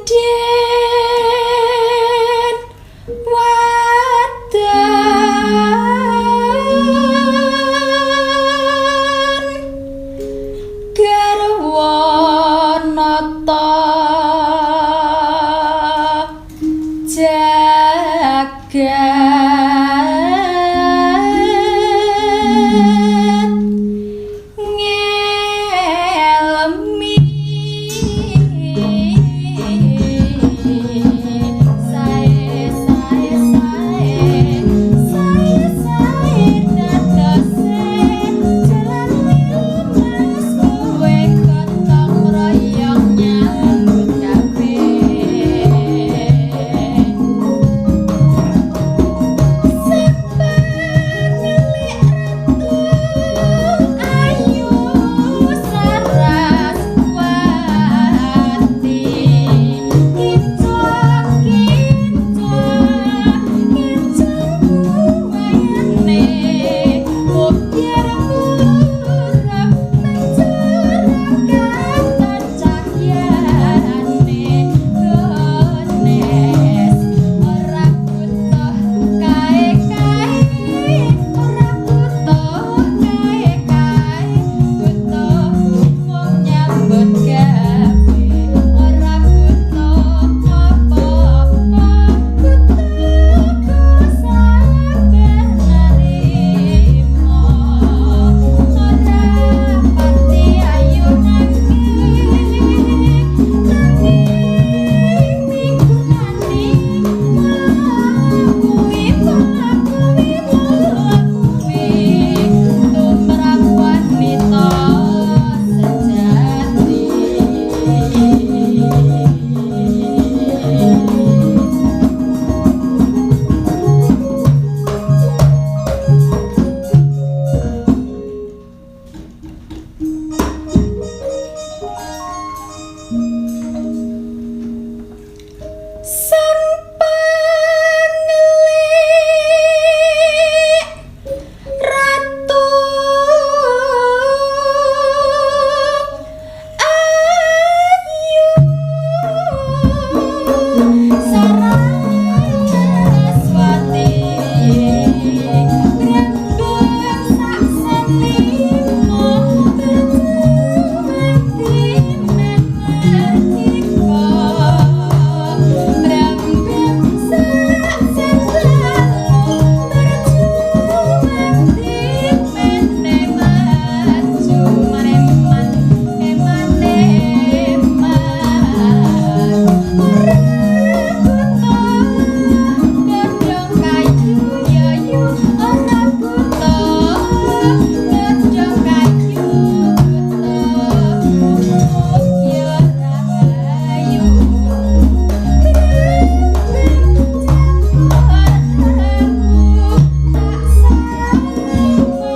Sinden wadon garwa nata jagat ngelemi sae sae sae sae sae dadose jalan mas kowe gotong royong nyambut gawe. Sang Pangelik Ratu Ayu Saraswati, kinclong kinclong kinclong bumayane mobyar murab mencurang katon cahyane gones ora butuh kae-kae ora butuh kae-kae butuh mung nyambut gawe ora butuh apa-apa butuh ku sabar narimo ora pati ayu nanging nanging migunani mula kuwi mula kuwi mula kuwi tumrap wanita sejati. Sang Pangelik Ratu Ayu Saraswati, grembeng sak lima berjumati men merdika, grembeng sak telu berjumati mene maju mareman eman eman ora butuh godhong kayu ya yu ora butuh godhong kayu butuh gumuk ya rahayu grembeng campur tahu tak samengko